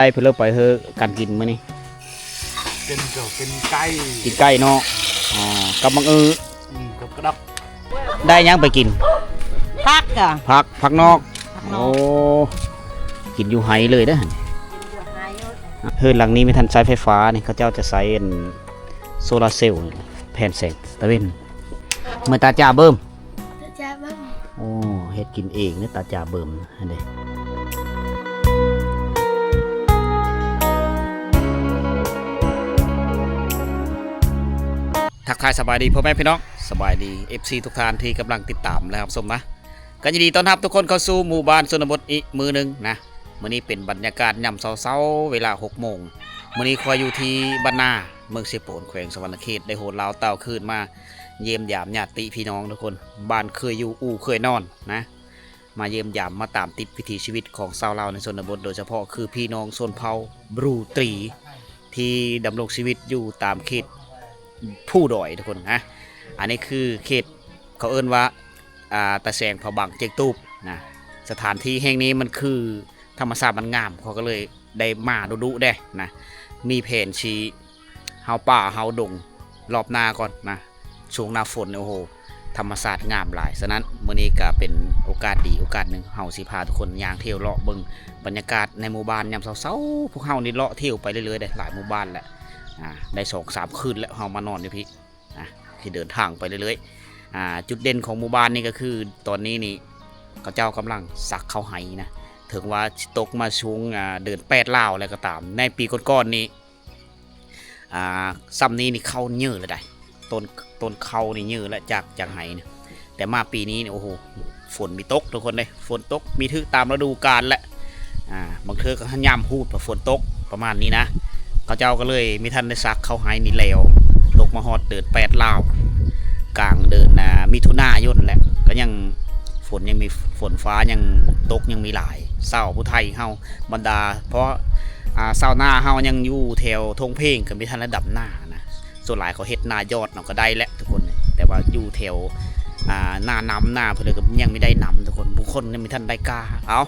ໄດ້ເພິ່ນເລີກໄປເຮີກັນກິນມື້ນີ້ ເປັນເຈົ້າ ເປັນໄກ່ ກິນໄກ່ເນາະ. ອໍ ກັບບັກອື ອືມ ກັບກະດອກ. ໄດ້ຫຍັງໄປກິນ? ຜັກກະ ຜັກ ຜັກນອກ ຜັກນອກ. ໂອ້ ກິນຢູ່ໄຮ່ເລີຍເດີ້. ເຮືອນຫຼັງນີ້ມີທັນໃຊ້ໄຟຟ້ານີ້ ເຂົາເຈົ້າຈະໃຊ້ອັນໂຊລາເຊວ ແຜ່ນແສງຕາເວັນ. ເມື່ອຕາຈາເບິ່ມ ຕາຈາເບິ່ມ. ໂອ້ ເຮັດກິນເອງເດ້ ຕາຈາເບິ່ມຫັ້ນເດ້. ທັກທາຍສະບາຍດີພໍ່ແມ່ພີ່ນ້ອງ ສະບາຍດີເອັຟຊີທຸກທ່ານທີ່ກຳລັງຕິດຕາມ ແລະ ຮັບຊົມນະ. ກໍຍິນດີຕ້ອນຮັບທຸກຄົນເຂົ້າສູ່ໝູ່ບ້ານຊົນນະບົດອີກມື້ໜຶ່ງນະ. ມື້ນີ້ເປັນບັນຍາກາດຍາມເຊົ້າໆ ເວລາຫົກໂມງ. ມື້ນີ້ຂ້ອຍຢູ່ທີ່ບ້ານນາ ເມືອງເຊໂປນ ແຂວງສະຫວັນນະເຂດ ໄດ້ໂຫນລາວຕ່າວຄືນມາຢ້ຽມຢາມຍາດຕິພີ່ນ້ອງທຸກຄົນ ບ້ານເຄີຍຢູ່ອູ່ເຄີຍນອນນະ. ມາຢ້ຽມຢາມ ມາຕາມຕິດວິຖີຊີວິດຂອງຊາວລາວໃນຊົນນະບົດ ໂດຍສະເພາະຄືພີ່ນ້ອງຊົນເຜົ່າບຣູຕີ ທີ່ດຳລົງຊີວິດຢູ່ຕາມເຂດພູດອຍທຸກຄົນນະ. ອັນນີ້ຄືເຂດ ເຂົາເອີ້ນວ່າ ອ່າ ຕາແສງ ຜາບັງ ຈຽງຕູບນະ. ສະຖານທີ່ແຫ່ງນີ້ມັນຄືທຳມະຊາດມັນງາມ ເຂົາກໍເລີຍໄດ້ມາດຸໆເດ້ນະ. ມີແຜນຊິ ເຮົາປ່າເຮົາດົງລອບໜ້າກ່ອນນະ. ຊ່ວງໜ້າຝົນນີ້ ໂອ້ໂຫ ທຳມະຊາດງາມຫຼາຍ. ສະນັ້ນ ມື້ນີ້ກະເປັນໂອກາດດີໂອກາດໜຶ່ງ ເຮົາຊິພາທຸກຄົນຍ່າງທ່ຽວເລາະເບິ່ງບັນຍາກາດໃນໝູ່ບ້ານຍາມເຊົ້າໆ. ພວກເຮົານີ້ເລາະທ່ຽວໄປເລື້ອຍໆເດ້ ຫຼາຍໝູ່ບ້ານແຫຼະ. ອ່າ ໄດ້ສອງສາມຄືນແລ້ວ ເຮົາມານອນຢູ່ພີ້ນະ ທີ່ເດີນທາງໄປເລື້ອຍໆ. ອ່າ ຈຸດເດັ່ນຂອງໝູ່ບ້ານນີ້ກໍຄື ຕອນນີ້ນີ້ເຂົາເຈົ້າກຳລັງສັກເຂົ້າໄຮ່ນະ. ເຖິງວ່າຊິຕົກມາຊ່ວງ ອ່າ ເດືອນແປດລາວແລ້ວກໍຕາມ ໃນປີກ່ອນໆນີ້ ອ່າ ຊ່ຳນີ້ນີ້ເຂົ້າເຍີ້ແລ້ວໃດ໋ ຕົ້ນ ຕົ້ນເຂົ້ານີ້ເຍີ້ແລ້ວ ຈາກ ຈາກໄຮ່ນະ. ແຕ່ມາປີນີ້ນີ້ ໂອ້ໂຫ ຝົນມີຕົກທຸກຄົນເດ້ ຝົນຕົກມີຖືກຕາມລະດູການແຫຼະ. ອ່າ ບາງເທື່ອກໍຍາມຮູດວ່າຝົນຕົກປະມານນີ້ນະ. ເຂົາເຈົ້າກໍເລີຍມີທັນໄດ້ສັກເຂົ້າໄຮ່ນີ້ແລ້ວ ຕົກມາຮອດເດືອນແປດລາວ ກາງເດືອນ ອ່າ ມິຖຸນາຍົນແຫຼະ ກໍຍັງ ຝົນຍັງມີ ຝົນຟ້າຍັງຕົກຍັງມີຫຼາຍ. ຊາວຜູ້ໄທເຮົາ ບັນດາ ເພາະ ອ່າ ຊາວນາເຮົາຍັງຢູ່ແຖວທົ່ງເພງ ກໍມີທັນໄດ້ດຳນານະ. ສ່ວນຫຼາຍເຂົາເຮັດນາຢອດເນາະ ກໍໄດ້ແຫຼະທຸກຄົນ ແຕ່ວ່າຢູ່ແຖວ ອ່າ ນານຳນາເພິ່ນກໍຍັງມີໄດ້ນຳທຸກຄົນ ບາງຄົນຍັງມີທັນໄດ້ກ້າ. ເອົ້າ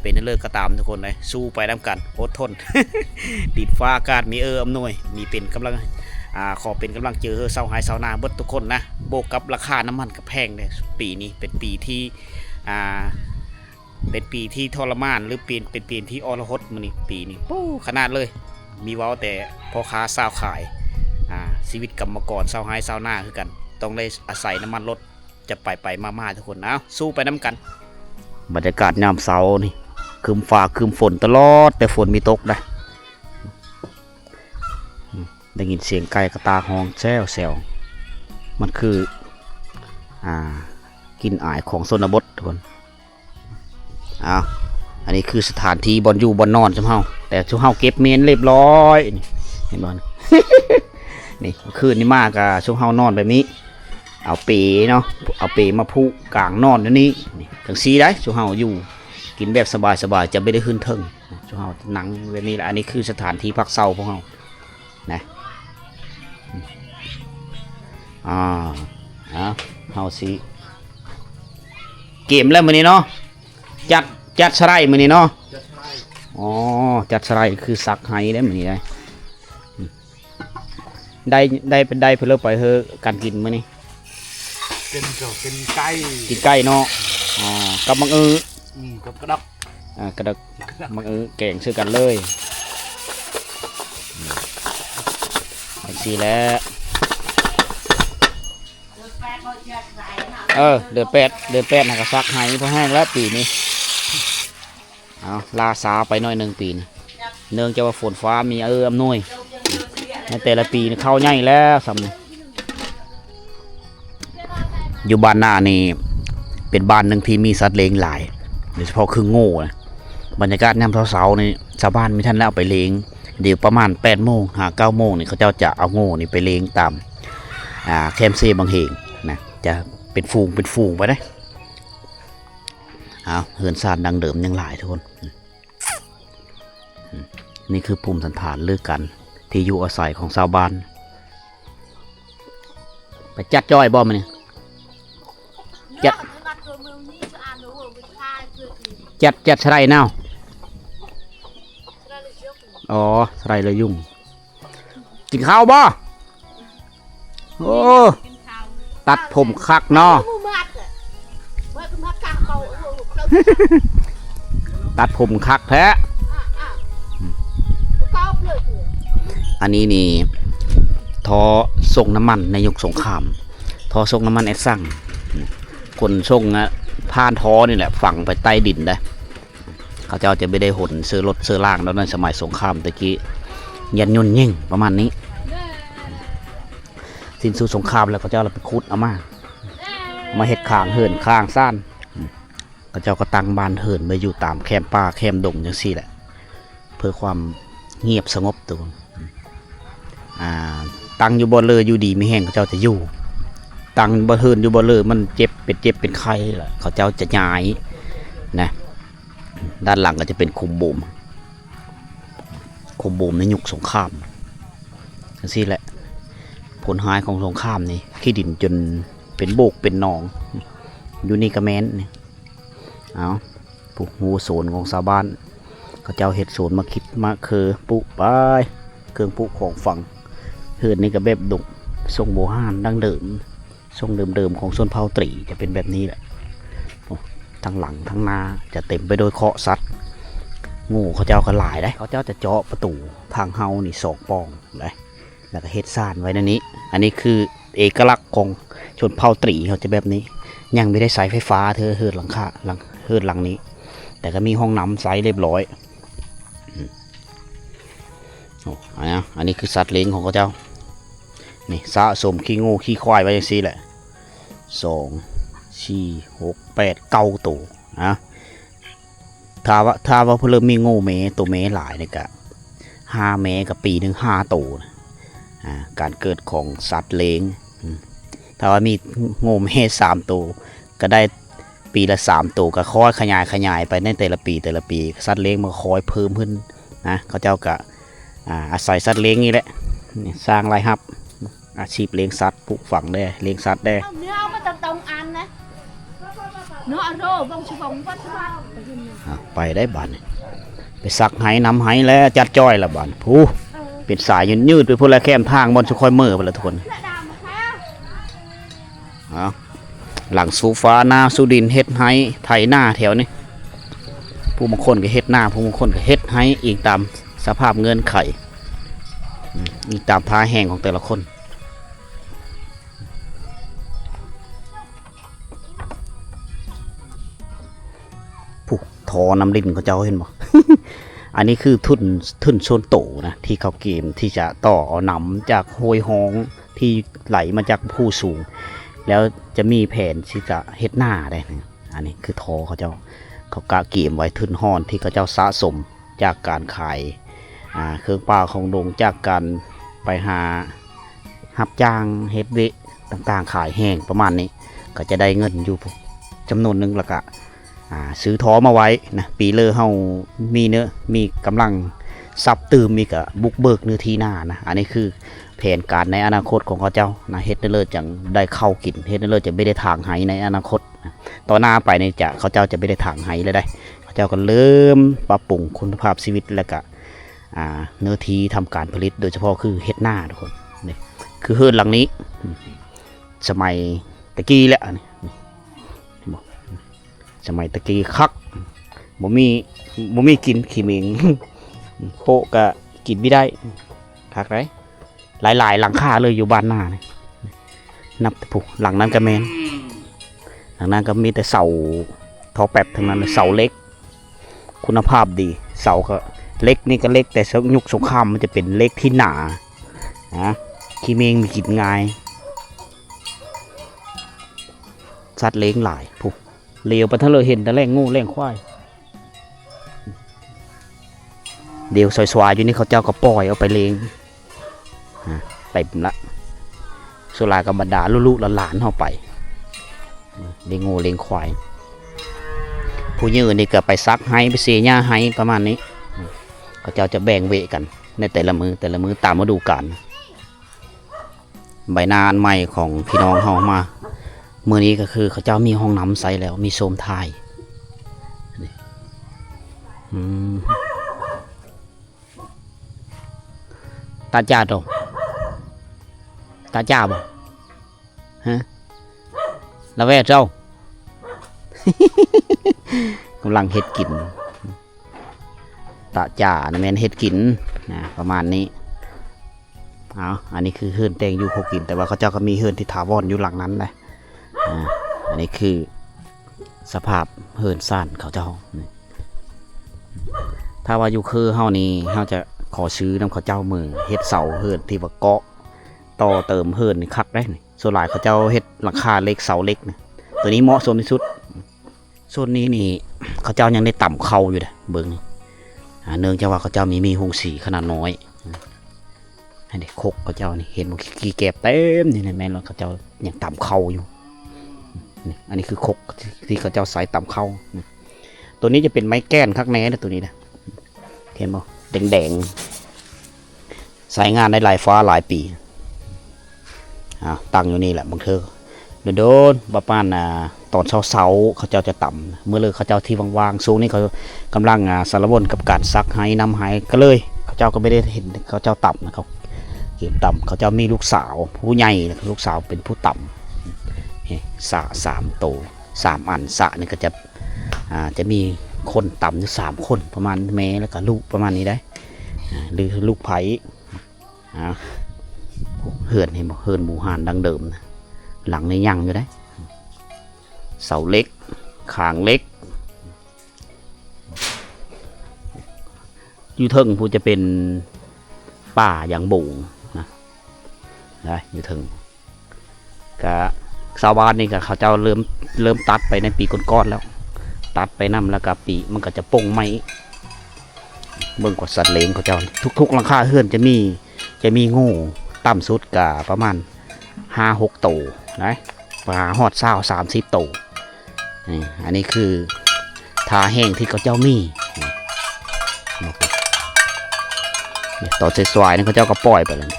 ເປັນແນວເລີກກໍຕາມທຸກຄົນເອີຍ ສູ້ໄປນຳກັນ ອົດທົນ ດິນຟ້າອາກາດມີເອື້ອອຳນວຍ ມີເປັນກຳລັງ ອ່າ ຂໍເປັນກຳລັງໃຈໃຫ້ຊາວໄຮ່ຊາວນາເບິດທຸກຄົນນະ. ບວກກັບລາຄານ້ຳມັນກໍແພງເດ້ ປີນີ້ເປັນປີທີ່ ອ່າ ເປັນປີທີ່ທໍລະມານ ຫຼື ເປັນ ເປັນປີທີ່ທໍລະຫົດ. ມື້ນີ້ ປີນີ້ ໂອ້ ຂະໜາດເລີຍ ມີເວົ້າແຕ່ພໍ່ຄ້າຊາວຂາຍ. ອ່າ ຊີວິດກຳມະກອນຊາວໄຮ່ຊາວນາຄືກັນ ຕ້ອງໄດ້ອາໄສນ້ຳມັນລົດ ຈະໄປໄປມາມາທຸກຄົນ. ເອົ້າ ສູ້ໄປນຳກັນ. ບັນຍາກາດຍາມເຊົ້ານີ້ ຄຶ້ມຟ້າຄຶ້ມຝົນຕະຫຼອດ ແຕ່ຝົນມີຕົກໄດ໋. ອືມ ໄດ້ຍິນສຽງໄກ່ກະຕ່າຮ້ອງແຊວໆ ມັນຄື ອ່າ ກິ່ນອາຍຂອງຊົນນະບົດທຸກຄົນ. ອ້າວ ອັນນີ້ຄືສະຖານທີ່ບ່ອນຢູ່ບ່ອນນອນຊຸມເຮົາ ແຕ່ຊຸມເຮົາເກັບເມນລຽບລ້ອຍ ນີ້ ເຫັນບໍ່? ນີ້ ຄືນນີ້ມາກະຊຸມເຮົານອນແບບນີ້ ເອົາເປເນາະ ເອົາເປມາຜູກກາງນອນຢູ່ນີ້ ນີ້ ຈັ່ງຊີ້ໄດ໋. ຊຸມເຮົາຢູ່ກິນແບບສະບາຍໆ ຈະບໍ່ໄດ້ຂຶ້ນເທິງ ຊຸມເຮົານັ່ງແບບນີ້ແຫຼະ. ອັນນີ້ຄືສະຖານທີ່ພັກເຊົາພວກເຮົາ ນະ. ອ່າ ເອົາ ເຮົາຊິເກມແລ້ວມື້ນີ້ເນາະ ຈັດ ຈັດສະໄລມື້ນີ້ເນາະ. ອໍ ຈັດສະໄລຄືສັກໄຮ່ເດ້ມື້ນີ້ໄດ໋. ໄດ້ ໄດ້ ໄດ້ເພິ່ນເລີກໄປເຮີກັນກິນມື້ນີ້ ເປັນເຈົ້າ ເປັນໄກ່ ກິນໄກ່ເນາະ. ອໍ ກັບບັກອື ອືມ ກັບກະດອກ ອ່າ ກະດອກ ບັກອື ແກງໃສ່ກັນເລີຍ ອືມ ຈັ່ງຊີ້ແຫຼະ. ເອີ ເດືອນແປດ ເດືອນແປດຫັ້ນກໍສັກໄຮ່ພໍແຮງແລ້ວປີນີ້. ເອົາ ລ່າຊ້າໄປໜ້ອຍໜຶ່ງປີນີ້ ເນື່ອງຈາກວ່າຝົນຟ້າມີເອື້ອອຳນວຍ. ໃນແຕ່ລະປີນີ້ເຂົ້າໃຫຍ່ແລ້ວຊ່ຳນີ້. ຢູ່ບ້ານນານີ້ເປັນບ້ານໜຶ່ງທີ່ມີສັດລ້ຽງຫຼາຍ ໂດຍສະເພາະຄືງົວນະ. ບັນຍາກາດຍາມເຊົ້າໆນີ້ ຊາວບ້ານມີທັນໄດ້ເອົາໄປລ້ຽງ ດຽວປະມານແປດໂມງຫາເກົ້າໂມງນີ້ ເຂົາເຈົ້າຈະເອົາງົວນີ້ໄປລ້ຽງຕາມ ອ່າ ແຄມເຊບັງເຮງນະ ຈະເປັນຝູງເປັນຝູງໄປເດ້. ອ້າວ ເຮືອນຊານດັ້ງເດີມຍັງຫຼາຍທຸກຄົນ. ນີ້ຄືພູມສັນຖານ ຫຼື ກັນ ທີ່ຢູ່ອາໄສຂອງຊາວບ້ານ. ໄປຈັດຈ້ອຍບໍ່ມື້ນີ້? ຈັດ ຈັດ ຈັດສະໄລເນາະ. ອໍ ໄລ່ລະຍຸງ. ກິນເຂົ້າບໍ່? ໂອ້ ຕັດຜົມຄັກເນາະ. ຕັດຜົມຄັກແທ້. ອັນນີ້ນີ້ ທໍ່ສົ່ງນ້ຳມັນໃນຍຸກສົງຄາມ, ທໍ່ສົ່ງນ້ຳມັນແອັດຊັງ ຂົນສົ່ງ ອະ ຜ່ານທໍ່ນີ້ແຫຼະ ຝັງໄປໃຕ້ດິນໄດ໋. ເຂົາເຈົ້າຈະບໍ່ໄດ້ຂົນເຊື້ອລົດເຊື້ອລາງດອກ ໃນສະໄໝສົງຄາມແຕ່ກີ້ ຍານຍົນຍິງປະມານນີ້. ສິ້ນສຸດສົງຄາມແລ້ວ ເຂົາເຈົ້າລະໄປຂຸດເອົາມາ ເອົາມາເຮັດຂ້າງເຮືອນຂ້າງຊານ. ເຂົາເຈົ້າກໍຕັ້ງບ້ານເຮືອນໄວ້ຢູ່ຕາມແຄມປ່າແຄມດົງຈັ່ງຊີ້ແຫຼະ ເພື່ອຄວາມງຽບສະຫງົບ. ຕົວ ອ່າ ຕັ້ງຢູ່ບ່ອນເລີຢູ່ດີມີແຮງ ເຂົາເຈົ້າຈະຢູ່, ຕັ້ງບ້ານເຮືອນຢູ່ບ່ອນເລີມັນເຈັບ ເປັນເຈັບເປັນໄຂ້ລະ ເຂົາເຈົ້າຈະຍ້າຍນະ. ດ້ານຫຼັງກໍຈະເປັນຂຸມບູມ, ຂຸມບູມໃນຍຸກສົງຄາມ ຈັ່ງຊີ້ແຫຼະ. ຜົນຮ້າຍຂອງສົງຄາມນີ້ ຂີ້ດິນຈົນເປັນໂບກເປັນໜອງ. ຢູ່ນີ້ກໍແມ່ນນີ້. ເອົາ ປູກຮູ້ໂສນຂອງຊາວບ້ານ ເຂົາເຈົ້າເຮັດໂສນໝາກຂິດໝາກເຂີ ປູກໄປ ເຄື່ອງປູກຂອງຝັງ. ເຮືອນນີ້ກໍແບບດົງ ຊົງບູຮານດັ້ງເດີມ ຊົງເດີມໆຂອງຊົນເຜົ່າຕຣີຈະເປັນແບບນີ້ແຫຼະ. ໂອ້ ທັງຫຼັງທັງໜ້າຈະເຕັມໄປດ້ວຍເຄາະສັດ. ງູເຂົາເຈົ້າກໍຫຼາຍເດ້. ເຂົາເຈົ້າຈະເຈາະປະຕູທາງເຂົ້ານີ້ສອງປ່ອງເດ້ ແລ້ວກໍເຮັດຊານໄວ້ໃນນີ້. ອັນນີ້ຄືເອກະລັກຂອງຊົນເຜົ່າຕຣີເຮົາຈະແບບນີ້. ຍັງບໍ່ໄດ້ໃຊ້ໄຟຟ້າເທື່ອ ເຮືອນຫຼັງຄາ ຫຼັງ ເຮືອນຫຼັງນີ້ ແຕ່ກໍມີຫ້ອງນ້ຳໃຊ້ລຽບລ້ອຍ. ໂອ້ ອັນນີ້ ອັນນີ້ຄືສັດລ້ຽງຂອງເຂົາເຈົ້າ. ນີ້ ສະສົມຂີ້ງູຂີ້ຄວາຍໄວ້ຈັ່ງຊີ້ແຫຼະ ສອງ ສີ່ ຫົກ ແປດ ເກົ້າໂຕນະ. ຖ້າວ່າ ຖ້າວ່າເພິ່ນເລີ່ມມີງູແມ່ ໂຕແມ່ຫຼາຍນີ້ກະ ຫ້າແມ່ກະປີໜຶ່ງຫ້າໂຕນະ. ອ່າ ການເກີດຂອງສັດລ້ຽງ ອາ ຖ້າວ່າມີງູແມ່ສາມໂຕ ກະໄດ້ປີລະສາມໂຕ ກະຄ່ອຍຂະຫຍາຍ ຂະຫຍາຍໄປໃນແຕ່ລະປີ ແຕ່ລະປີ ສັດລ້ຽງມັນກະຄ່ອຍເພີ່ມຂຶ້ນນະ. ເຂົາເຈົ້າກະ ອາ ອາໄສສັດລ້ຽງນີ້ແຫຼະ ສ້າງລາຍຮັບ. ອາຊີບລ້ຽງສັດ ປູກຝັງແດ່ ລ້ຽງສັດແດ່. ເອົາເນື້ອມາຕະຕອງອັນນະ ເນາະ ໂລ ບົງຊະບົງວັດສະບາດ. ອາ ໄປໄດ້ບາດນີ້ ໄປສັກໄຮ່ນຳໄຮ່ແລ້ວ ຈັດຈ້ອຍລະບາດ. ຜູ້ ເອີ ເປັນສາຍຍືດໆໄປພຸ້ນລະ ແຄມທາງບ່ອນຊຸມຂ້ອຍເມືອພຸ້ນລະທຸກຄົນ. ເອົາ ຫຼັງສູ່ຟ້າ ນາສູ່ດິນ ເຮັດໄຮ່ ໄຖນາແຖວນີ້. ຜູ້ບາງຄົນກໍເຮັດນາ ຜູ້ບາງຄົນກໍເຮັດໄຮ່ ອີງຕາມສະພາບເງື່ອນໄຂ ອີງຕາມທ່າແຮງຂອງແຕ່ລະຄົນ. ຜູ້ ທໍ່ນ້ຳລິນເຂົາເຈົ້າເຫັນບໍ່? ອັນນີ້ຄືທຶນ ທຶນສ່ວນໂຕນະ ທີ່ເຂົາກຽມທີ່ຈະຕໍ່ເອົານ້ຳຈາກຫ້ວຍຮ່ອງທີ່ໄຫຼມາຈາກພູສູງ ແລ້ວຈະມີແຜນທີ່ຈະເຮັດນາໄດ໋. ອັນນີ້ຄືທໍ່ເຂົາເຈົ້າ ເຂົາກະກຽມໄວ້ທຶນຮ່ອນທີ່ເຂົາເຈົ້າສະສົມຈາກການຂາຍ ອ່າ ເຄື່ອງປ່າຂອງດົງ ຈາກການໄປຫາຮັບຈ້າງເຮັດວຽກຕ່າງໆ ຂາຍແຫ້ງປະມານນີ້ ກໍຈະໄດ້ເງິນຢູ່ຈຳນວນໜຶ່ງ ແລ້ວກະ ອ່າ ຊື້ທໍ່ມາໄວ້ນະ. ປີເລີເຮົາມີເນີ ມີກຳລັງຊັບຕື່ມອີກ ກະບຸກເບີກເນື້ອທີ່ນານະ. ອັນນີ້ຄືແຜນການໃນອະນາຄົດຂອງເຂົາເຈົ້ານະ ເຮັດແນວເລີຈັ່ງໄດ້ເຂົ້າກິນ ເຮັດແນວເລີຈັ່ງບໍ່ໄດ້ຖາງໄຮ່ໃນອະນາຄົດ. ຕໍ່ໜ້າໄປນີ້ຈະ ເຂົາເຈົ້າຈະບໍ່ໄດ້ຖາງໄຮ່ແລ້ວໃດ໋ ເຂົາເຈົ້າກໍເລີ່ມປັບປຸງຄຸນນະພາບຊີວິດ ແລ້ວກະ ອ່າ ເນື້ອທີ່ທຳການຜະລິດ ໂດຍສະເພາະຄືເຮັດນາທຸກຄົນ. ນີ້ຄືເຮືອນຫຼັງນີ້ ອືມ ສະໄໝຕະກີ້ແຫຼະ ອັນນີ້ ເຫັນບໍ່ ສະໄໝຕະກີ້ຄັກ ບໍ່ມີ ບໍ່ມີກິນຂີ້ເໝັງ ໂພະກະກິນບໍ່ໄດ້ ຄັກໃດ໋. ຫຼາຍໆຫຼັງຄາເລີຍຢູ່ບ້ານນານີ້ ນັບແຕ່ຜູ້ ຫຼັງນັ້ນກໍແມ່ນ ຫຼັງນັ້ນກໍມີແຕ່ເສົາທໍ່ແປັບທັງນັ້ນ ເສົາເຫຼັກຄຸນນະພາບດີ. ເສົາກໍເຫຼັກນີ້ກໍເຫຼັກແຕ່ຍຸກສົງຄາມ ມັນຈະເປັນເຫຼັກທີ່ໜານະ ຂີ້ເໝັງນີ້ກິນງ່າຍ. ສັດລ້ຽງຫຼາຍຜູ້ ຫຼຽວໄປທາງເລີເຫັນແຕ່ແລ້ງງູແລ້ງຄວາຍ. ດຽວຊອຍຊວາຢູ່ນີ້ເຂົາເຈົ້າກໍປ່ອຍອອກໄປລ້ຽງ ອາ ເຕັມລະ. ສ່ວນຫຼາຍກໍບັນດາລູກໆຫຼານໆເຮົາໄປລ້ຽງງູລ້ຽງຄວາຍ. ຜູ້ຍິງນີ້ກໍໄປສັກໄຮ່ ໄປເສຍຫຍ້າໄຮ່ປະມານນີ້. ເຂົາເຈົ້າຈະແບ່ງເວະກັນໃນແຕ່ລະມື້ ແຕ່ລະມື້ຕາມລະດູການ. ໃບນາອັນໃໝ່ຂອງພີ່ນ້ອງເຮົາມາມື້ນີ້ກໍຄືເຂົາເຈົ້າມີຫ້ອງນ້ຳໃຊ້ແລ້ວ ມີໂຊມຖ່າຍ ນີ້ ອືມ ຕາຈາໂຕ ຕາຈາບໍ່? ຮະ ລະແວເຈົ້າ ກຳລັງເຮັດກິນ ຕາຈານະແມ່ນເຮັດກິນນະ ປະມານນີ້. ເອົາ ອັນນີ້ຄືເຮືອນແຕ່ງຢູ່ຄົວກິນ ແຕ່ວ່າເຂົາເຈົ້າກໍມີເຮືອນທີ່ຖາວອນຢູ່ຫຼັງນັ້ນນະ. ອາ ອັນນີ້ຄືສະພາບເຮືອນຊານເຂົາເຈົ້າ. ຖ້າວ່າຢູ່ເຄີເຮົານີ້ ເຮົາຈະຂໍຊື້ນຳເຂົາເຈົ້າມືເຮັດເສົາເຮືອນທີ່ວ່າເກາະຕໍ່ເຕີມເຮືອນນີ້ຄັກເດ້ນີ້. ສ່ວນຫຼາຍເຂົາເຈົ້າເຮັດຫຼັງຄາເຫຼັກເສົາເຫຼັກນີ້ ໂຕນີ້ເໝາະສົມທີ່ສຸດ. ໂຊນນີ້ນີ້ເຂົາເຈົ້າຍັງໄດ້ຕຳເຂົ້າຢູ່ເດ້ ເບິ່ງນີ້. ອາ ເນື່ອງຈາກວ່າເຂົາເຈົ້າມີ ມີໂຮງສີຂະໜາດນ້ອຍ. ອັນນີ້ຄົກເຂົາເຈົ້ານີ້ ເຫັນບໍ່ ຂີ້ແກບເຕັມຢູ່ນີ້ ແມ່ນແລ້ວ ເຂົາເຈົ້າຍັງຕຳເຂົ້າຢູ່. ນີ້ ອັນນີ້ຄືຄົກທີ່ເຂົາເຈົ້າໃຊ້ຕຳເຂົ້າ. ໂຕນີ້ຈະເປັນໄມ້ແກ່ນຄັກແນ່ເດ້ ໂຕນີ້ນະ ເຫັນບໍ່ ແດງໆ ໃຊ້ງານໄດ້ຫຼາຍຟ້າຫຼາຍປີ. ອາ ຕັ້ງຢູ່ນີ້ແຫຼະ ບາງເທື່ອ ໂດນໆ ປະມານ ອາ ຕອນເຊົ້າໆ ເຂົາເຈົ້າຈະຕຳ ມື້ເລີກເຂົາເຈົ້າທີ່ວ່າງໆ. ຊ່ວງນີ້ເຂົາກຳລັງ ອາ ສາລະວົນກັບການສັກໄຮ່ ນຳໄຮ່ ກໍເລີຍເຂົາເຈົ້າກໍບໍ່ໄດ້ເຫັນເຂົາເຈົ້າຕຳນະ. ເຂົາເກມຕຳ ເຂົາເຈົ້າມີລູກສາວຜູ້ໃຫຍ່ ແລ້ວກໍລູກສາວເປັນຜູ້ຕຳ. ນີ້ ສະສາມໂຕ ສາມອັນ ສະນີ້ກໍຈະ ອາ ຈະມີຄົນຕຳຢູ່ສາມຄົນ ປະມານແມ່ ແລ້ວກໍລູກ ປະມານນີ້ໄດ໋ ອາ ຫຼືລູກໃພ້. ອາ ເຮືອນ ເຫັນບໍ່ ເຮືອນບູຮານດັ້ງເດີມນະ ຫຼັງນີ້ຍັງຢູ່ເດ້ ເສົາເຫຼັກ ຄາງເຫຼັກ. ຢູ່ເທິງພຸ້ນຈະເປັນປ່າຢາງໂບງນະ ໄດ້ ຢູ່ເທິງ. ກະຊາວບ້ານນີ້ກະເຂົາເຈົ້າເລີ່ມ ເລີ່ມຕັດໄປໃນປີກ່ອນໆແລ້ວ ຕັດໄປນຳ ແລ້ວກະປີມັນກະຈະປົງໃໝ່ອີກ. ເບິ່ງກວ່າສັດລ້ຽງເຂົາເຈົ້າ ທຸກໆຫຼັງຄາເຮືອນຈະມີ ຈະມີງູ ຕ່ຳສຸດກະປະມານຫ້າຫົກໂຕນະ ຫາຮອດຊາວສາມສິບໂຕ. ນີ້ ອັນນີ້ຄືທ່າແຮງທີ່ເຂົາເຈົ້າມີ ນີ້ ນີ້ ຕອນສວາຍໆນີ້ເຂົາເຈົ້າກໍປ່ອຍໄປແລ້ວ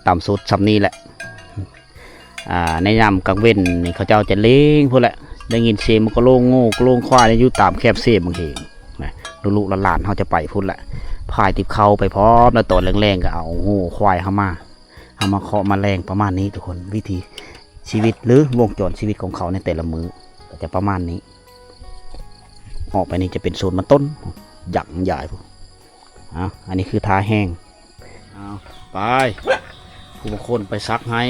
ຕ່ຳສຸດຊ່ຳນີ້ແຫຼະ. ອາ ໃນຍາມກາງເວັນນີ້ເຂົາເຈົ້າຈະເລັງພຸ້ນແຫຼະ ໄດ້ຍິນສຽງມັນກະໂລງງູກະໂລງຄວາຍຢູ່ຕາມແຄມເຊບາງເຫງນະ ລູກໆຫຼານໆເຮົາຈະໄປພຸ້ນແຫຼະ ພາຍຕິບເຂົ້າໄປພ້ອມ ແລ້ວຕອນແລງໆກໍເອົາງູເອົາຄວາຍເຮົາມາ ເຮົາມາເຄາະມາແລງປະມານນີ້ທຸກຄົນ. ວິຖີຊີວິດ ຫຼື ວົງຈອນຊີວິດຂອງເຂົາໃນແຕ່ລະມື້ກໍຈະປະມານນີ້. ອອກໄປນີ້ຈະເປັນໂຊນມັນຕົ້ນ ຍັງໃຫຍ່ພຸ້ນ. ເອົາ ອັນນີ້ຄືທ່າແຮງ. ເອົາ ໄປ ຜູ້ບາງຄົນໄປສັກໄຮ່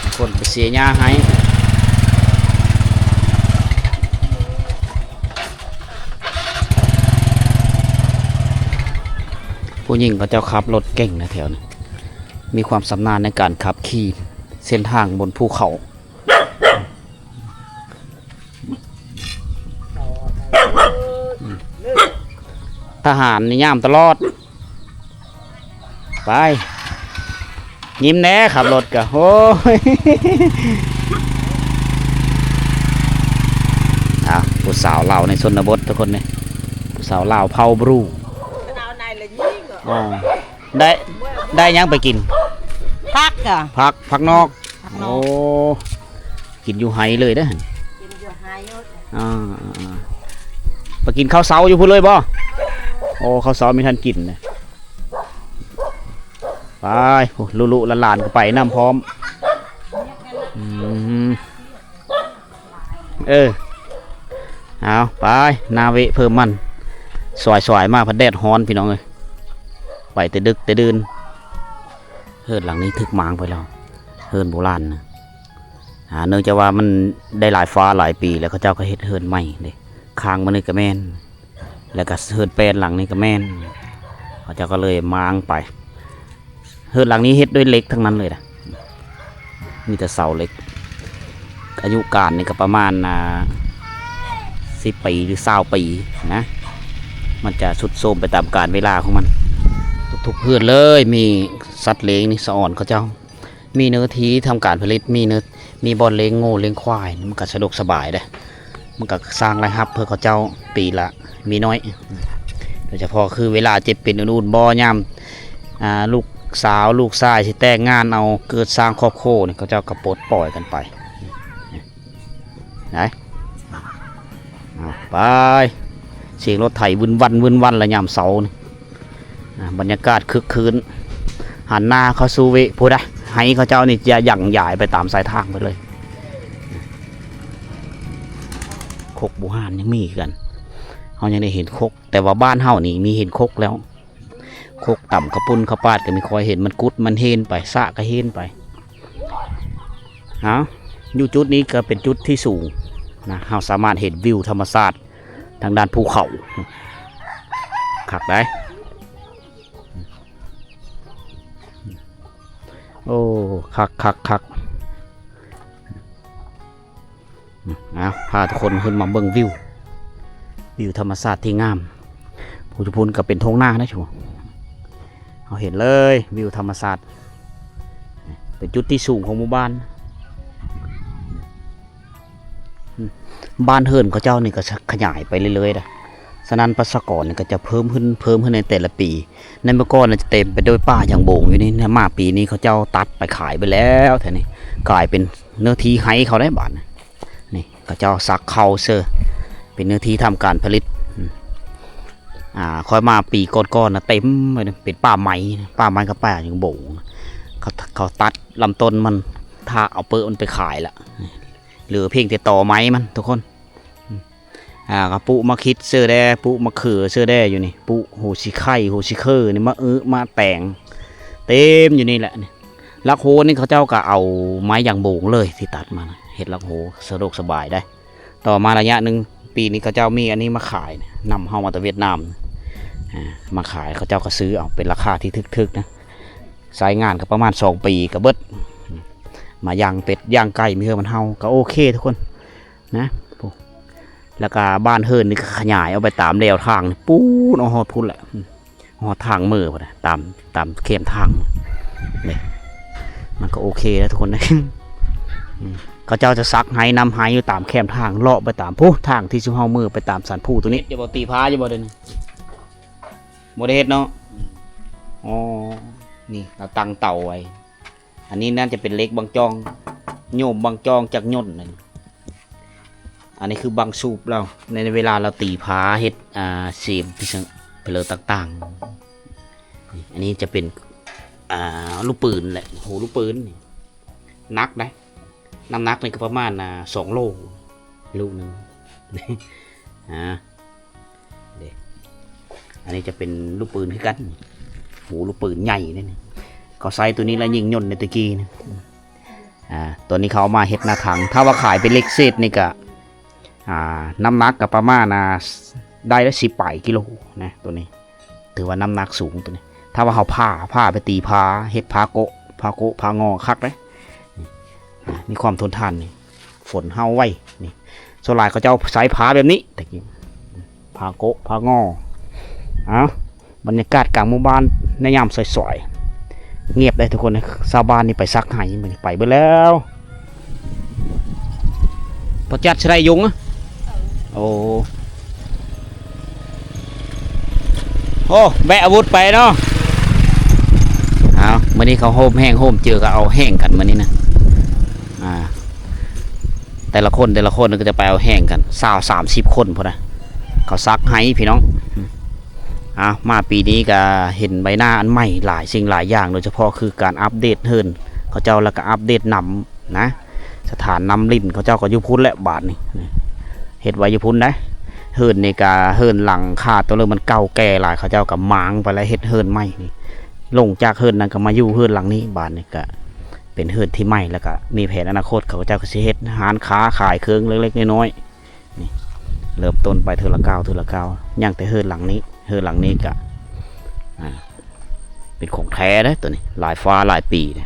ບາງຄົນໄປເສຍຫຍ້າໄຮ່. ຜູ້ຍິງເຂົາເຈົ້າຂັບລົດເກັ່ງນະແຖວນີ້ ມີຄວາມຊຳນານໃນການຂັບຂີ່ເສັ້ນທາງບົນພູເຂົາ. ທະຫານນີ້ຍາມຕະຫຼອດ. ໄປ ຍິ້ມແດ່ ຂັບລົດກະ ໂອ້ຍ. ອ່າ ຜູ້ສາວລາວໃນຊົນນະບົດທຸກຄົນນີ້ ຜູ້ສາວລາວເຜົ່າບຣູ. ອໍ ໄດ້ ໄດ້ຫຍັງໄປກິນ? ຜັກກະ ຜັກ ຜັກນອກ. ໂອ້ ກິນຢູ່ໄຮ່ເລີຍເດ້. ກິນຢູ່ໄຮ່. ອ່າ ໄປກິນເຂົ້າເຊົ້າຢູ່ພຸ້ນເລີຍບໍ່? ໂອ້ ເຂົ້າເຊົ້າມີທັນກິນນະ. ໄປ ລູກໆຫຼານໆກໍໄປນຳພ້ອມ. ອືມ ເອີ ເອົາ ໄປ ໜ້າເວະເພີ່ມມັນ ສວາຍໆມາພັດແດດຮ້ອນ ພີ່ນ້ອງເອີຍ. ໄປແຕ່ດຶກແຕ່ດື່ນ. ເຮືອນຫຼັງນີ້ຖືກມ້າງໄປແລ້ວ ເຮືອນໂບລານນະ. ອ່າ ເນື່ອງຈາກວ່າມັນໄດ້ຫຼາຍຟ້າຫຼາຍປີແລ້ວ ເຂົາເຈົ້າກໍເຮັດເຮືອນໃໝ່ເດ້. ຄາງມັນນີ້ກໍແມ່ນ ແລ້ວກໍເຮືອນແປ້ນຫຼັງນີ້ກໍແມ່ນ ເຂົາເຈົ້າກໍເລີຍມ້າງໄປ. ເຮືອນຫຼັງນີ້ເຮັດດ້ວຍເຫຼັກທັງນັ້ນເລີຍນະ ມີແຕ່ເສົາເຫຼັກ. ອາຍຸການນີ້ກໍປະມານ ອ່າ ສິບປີ ຫຼື ຊາວປີນະ ມັນຈະຊຸດໂຊມໄປຕາມການເວລາຂອງມັນ. ທຸກໆເຮືອນເລີຍ ມີສັດລ້ຽງນີ້ ສະອອນເຂົາເຈົ້າ ມີເນື້ອທີ່ທຳການຜະລິດ ມີເນື້ອ ມີບ່ອນລ້ຽງງູລ້ຽງຄວາຍ ມັນກໍສະດວກສະບາຍເດ້. ມັນກໍສ້າງລາຍຮັບເພື່ອເຂົາເຈົ້າປີລະມີໜ້ອຍ ໂດຍສະເພາະຄືເວລາເຈັບເປັນອຸ່ນໆ ບໍ່ຍາມ ອ່າ ລູກສາວລູກຊາຍຊິແຕ່ງງານເອົາ ເກີດສ້າງຄອບຄົວນີ້ ເຂົາເຈົ້າກໍປົດປ່ອຍກັນໄປ. ໄປ ອ່າ ໄປ ສຽງລົດໄຖວຶນວັນວຶນວັນລະຍາມເຊົ້ານີ້. ອ່າ ບັນຍາກາດຄຶກຄື້ນ ຫັນໜ້າເຂົ້າສູ່ເວະ ພຸ້ນນະ ໄຮ່ເຂົາເຈົ້ານີ້ຈະຢັ່ງຢາຍໄປຕາມສາຍທາງໄປເລີຍ. ຄົກບູຮານຍັງມີຄືກັນ ເຮົາຍັງໄດ້ເຫັນຄົກ ແຕ່ວ່າບ້ານເຮົານີ້ມີເຫັນຄົກແລ້ວ ຄົກຕຳເຂົ້າປຸ້ນເຂົ້າປາດກໍມີ ຄ່ອຍເຫັນມັນກຸດມັນເຫັນໄປ ສະກໍເຫັນໄປ. ເອົາ ຢູ່ຈຸດນີ້ກໍເປັນຈຸດທີ່ສູງນະ ເຮົາສາມາດເຫັນວິວທຳມະຊາດ ທາງດ້ານພູເຂົາ ຄັກໄດ໋. ໂອ້ ຄັກໆໆ ເອົາ ພາທຸກຄົນຂຶ້ນມາເບິ່ງວິວ ວິວທຳມະຊາດທີ່ງາມ. ຜູ້ຢູ່ພຸ້ນກໍເປັນທົ່ງນານະ ເຮົາເຫັນເລີຍວິວທຳມະຊາດ ເປັນຈຸດທີ່ສູງຂອງໝູ່ບ້ານ. ບ້ານເຮືອນເຂົາເຈົ້ານີ້ກໍຂະຫຍາຍໄປເລື້ອຍໆ ເດ້ ສະນັ້ນປະຊາກອນນີ້ກໍຈະເພີ່ມຂຶ້ນ ເພີ່ມຂຶ້ນໃນແຕ່ລະປີ. ໃນເມື່ອກ່ອນນະຈະເຕັມໄປດ້ວຍປ່າຢາງໂບງຢູ່ນີ້ນະ ມາປີນີ້ເຂົາເຈົ້າຕັດໄປຂາຍເບິດແລ້ວ ແຖວນີ້ກາຍເປັນເນື້ອທີ່ໄຮ່ເຂົາໄດ໋ບາດນີ້. ນີ້ເຂົາເຈົ້າສັກເຄົ້າເຊີ ເປັນເນື້ອທີ່ທຳການຜະລິດ. ອາ ຂ້ອຍມາປີກ່ອນໆນະ ເຕັມໄປເປັນປ່າໄມ້ ປ່າໄມ້ກັບປ່າຢາງໂບງ. ເຂົາ ເຂົາຕັດລຳຕົ້ນມັນ ຖ້າເອົາເປີກມັນໄປຂາຍລະ ເຫຼືອພຽງແຕ່ຕໍໄມ້ມັນທຸກຄົນ. ອາ ກໍປູກໝາກຂິດເຊີແດ່ ປູກໝາກເຂືອເຊີແດ່ຢູ່ນີ້ ປູກຫົວສີໄຄ ຫົວສີເຄີນີ້ ໝາກອຶ ໝາກແຕງ ເຕັມຢູ່ນີ້ແຫຼະ. ຫຼັກໂຮນີ້ເຂົາເຈົ້າກໍເອົາໄມ້ຢາງໂບງເລີຍທີ່ຕັດມານະ ເຮັດຫຼັກໂຮສະດວກສະບາຍໄດ໋. ຕໍ່ມາໄລຍະໜຶ່ງ ປີນີ້ເຂົາເຈົ້າມີອັນນີ້ມາຂາຍ ນຳເຮົາມາແຕ່ຫວຽດນາມ ອາ ມາຂາຍ ເຂົາເຈົ້າກໍຊື້ເອົາເປັນລາຄາທີ່ຖືກໆນະ ໃຊ້ງານກໍປະມານສອງປີກໍເບິດ ມາຢ່າງເປັດຢ່າງໄກ່ ມີເຮືອມັນເຫົ່າ ກໍໂອເຄທຸກຄົນນະ. ແລ້ວກໍບ້ານເຮືອນນີ້ກໍຂະຫຍາຍອອກໄປຕາມແລວທາງ ປູນອອກຮອດພຸ້ນແຫຼະ ຮອດທາງເມືອພຸ້ນນະ ຕາມ ຕາມແຄມທາງນີ້ ມັນກໍໂອເຄແລ້ວທຸກຄົນເດ້. ເຂົາເຈົ້າຈະສັກໄຮ່ນຳໄຮ່ຢູ່ຕາມແຄມທາງ ເລາະໄປຕາມພຸ້ນ ທາງທີ່ຊຸມເຮົາເມືອໄປຕາມສັນພູໂຕນີ້. ຈະບໍ່ຕີຜາຢູ່ບໍ່ເດນີ້? ບໍ່ໄດ້ເຮັດເນາະ. ອໍ ນີ້ລາວຕັ້ງເຕົາໄວ້ ອັນນີ້ໜ້າຈະເປັນເຫຼັກບັງຈອງ ໂຍມບັງຈອງຈັກຍົນນັ້ນ. ອັນນີ້ຄືບັງສູບລາວ ໃນເວລາລາວຕີຜາເຮັດ ອ່າ ເສມ ເພລະຕ່າງໆ. ອັນນີ້ຈະເປັນ ອ່າ ລູກປືນແຫຼະ ໂຫ ລູກປືນນີ້ໜັກໄດ໋ ນ້ຳໜັກນີ້ກໍປະມານ ອ່າ ສອງໂລ ລູກໜຶ່ງ ອາ ເດ້ ອັນນີ້ຈະເປັນລູກປືນຄືກັນ ໂຫ ລູກປືນໃຫຍ່ເດ້ນີ້ ເຂົາໃຊ້ໂຕນີ້ລະຍິງຍົນໃນແຕ່ກີ້ນີ້. ອາ ຕົວນີ້ເຂົາເອົາມາເຮັດໜ້າຖັງ ຖ້າວ່າຂາຍເປັນເຫຼັກເສດນີ້ກະ ອາ ນ້ຳໜັກກະປະມານ ອາ ໄດ້ລະສິບປາຍກິໂລນະ ຕົວນີ້ ຖືວ່ານ້ຳໜັກສູງຕົວນີ້. ຖ້າວ່າເຮົາຜ່າ ຜ່າໄປຕີຜາ ເຮັດຜາໂກະ ຜາໂກະ ຜາງໍ ຄັກເດ້ ມີຄວາມທົນທານນີ້ ຝົນເຫົ່າໄວນີ້. ສ່ວນຫຼາຍເຂົາເຈົ້າໃຊ້ຜາແບບນີ້ແຕ່ກີ້ ຜາໂກະ ຜາງໍ. ເອົ້າ ບັນຍາກາດກາງໝູ່ບ້ານໃນຍາມສວຍໆ ງຽບເດ້ທຸກຄົນ. ຊາວບ້ານນີ້ໄປສັກໄຮ່ມື້ນີ້ໄປເບິດແລ້ວ. ພໍຈັດສະໄດຍຸງ ໂອ້ ໂອ້ ແບກອາວຸດໄປເນາະ. ເອົາ ມື້ນີ້ເຂົາໂຮມແຮງໂຮມເຈີ ກໍເອົາແຮງກັນມື້ນີ້ນະ. ອ່າ ແຕ່ລະຄົນ ແຕ່ລະຄົນກໍຈະໄປເອົາແຮງກັນ ຊາວສາມສິບຄົນພຸ້ນນະ ເຂົາສັກໄຮ່ພີ່ນ້ອງ. ອາ ມາປີນີ້ກໍເຫັນໃບໜ້າອັນໃໝ່ຫຼາຍສິ່ງຫຼາຍຢ່າງ ໂດຍສະເພາະຄືການອັບເດດເຮືອນເຂົາເຈົ້າ ແລ້ວກໍອັບເດດນ້ຳນະ ສະຖານນ້ຳລິນເຂົາເຈົ້າກໍຢູ່ພຸ້ນແຫຼະບາດນີ້ ເຮັດໄວ້ຢູ່ພຸ້ນໄດ໋. ເຮືອນນີ້ກໍເຮືອນຫຼັງຄາຕົວເລີກມັນເກົ່າແກ່ຫຼາຍ ເຂົາເຈົ້າກໍມ້າງໄປແລ້ວເຮັດເຮືອນໃໝ່ນີ້ ລົງຈາກເຮືອນນັ້ນກໍມາຢູ່ເຮືອນຫຼັງນີ້. ບາດນີ້ກໍເປັນເຮືອນທີ່ໃໝ່ ແລ້ວກໍມີແຜນອະນາຄົດເຂົາເຈົ້າກໍຊິເຮັດຮ້ານຄ້າຂາຍເຄື່ອງເລັກໆນ້ອຍໆ. ນີ້ ເລີ່ມຕົ້ນໄປເທື່ອລະກ້າວ ເທື່ອລະກ້າວ ຍັງແຕ່ເຮືອນຫຼັງນີ້ ເຮືອນຫຼັງນີ້ກະ ອ່າ ເປັນຂອງແທ້ເດ້ຕົວນີ້ ຫຼາຍຟ້າຫຼາຍປີເດ້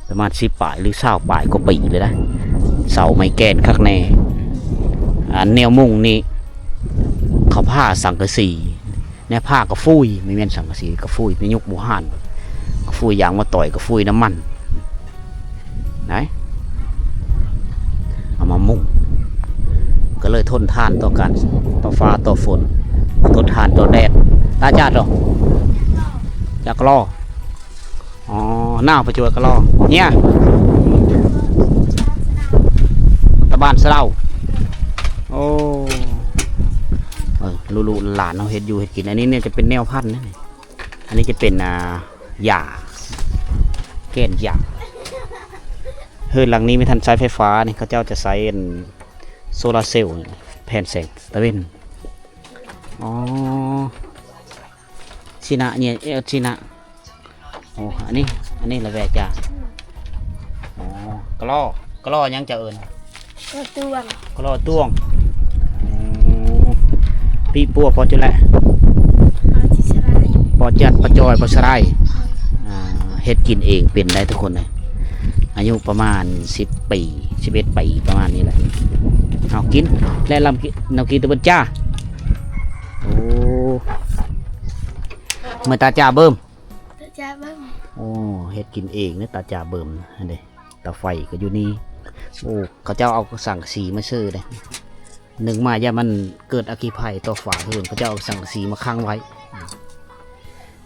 ປະມານສິບປາຍ ຫຼື ຊາວປາຍກວ່າປີເລີຍນະ. ເສົາໄມ້ແກ່ນຄັກແນ່. ອັນແນວມຸງນີ້ ເຂົາຜ່າສັງກະສີ ແນວຜ່າກະຟຸຍ ບໍ່ແມ່ນສັງກະສີກະຟຸຍ ໃນຍຸກບູຮານ ກະຟຸຍຢາງມາຕອຍ ກະຟຸຍນ້ຳມັນ ໄດ້ ເອົາມາມຸງ ກໍເລີຍທົນທານຕໍ່ການ ຕໍ່ຟ້າຕໍ່ຝົນ ທົນທານຕໍ່ແດດ. ຕາຈາດເນາະ ຈາກກະລໍ ອໍ ໜາວປະຈົວກະລໍ ເຮຍ ຕາບ້ານສະເລົາ. ໂອ້ ເອີ ລູກໆຫຼານເຮົາເຮັດຢູ່ເຮັດກິນ. ອັນນີ້ນີ້ຈະເປັນແນວພັນນະນີ້ ອັນນີ້ຈະເປັນ ອ່າ ຢາ ແກ່ນຢາ. ເຮືອນຫຼັງນີ້ບໍ່ທັນໃຊ້ໄຟຟ້ານີ້ ເຂົາເຈົ້າຈະໃຊ້ອັນໂຊລາເຊວ ແຜ່ນແສງຕາເວັນ. ອໍ ຊິນະ ນີ້ ເອີ ຊິນະ. ໂອ້ ອັນນີ້ ອັນນີ້ລະແວຈາ. ອໍ ກະລໍ ກະລໍຫຍັງເຈົ້າເອີ້ນ? ກະລໍຕ່ວງ ກະລໍຕ່ວງ. ໂອ້ ປີປົວພໍຈຸແລະ ພໍຈິດສະໄລ ພໍຈັດ ພໍຈອຍ ພໍສະໄລ. ອ່າ ເຮັດກິນເອງເປັນໄດ໋ທຸກຄົນເອີຍ. ອາຍຸປະມານສິບປີ ສິບເອັດປີ ປະມານນີ້ແຫຼະ. ເອົາ ກິນ ແລະລຳກິນ ນຳກິນຕະເບິດຈ້າ. ໂອ້ ເມື່ອຕາຈ້າເບິ່ມ ຕາຈາເບິ່ມ. ໂອ້ ເຮັດກິນເອງເດ້ ຕາຈາເບິ່ມຫັ້ນເດ້. ເຕົາໄຟກໍຢູ່ນີ້. ໂອ້ ເຂົາເຈົ້າເອົາສັງກະສີມາເຊີເດ້. ໜຶ່ງມາຢ້ານມັນເກີດອັກຄີໄພຕໍ່ຝາເຮືອນ ເຂົາເຈົ້າເອົາສັງກະສີມາຂັງໄວ້.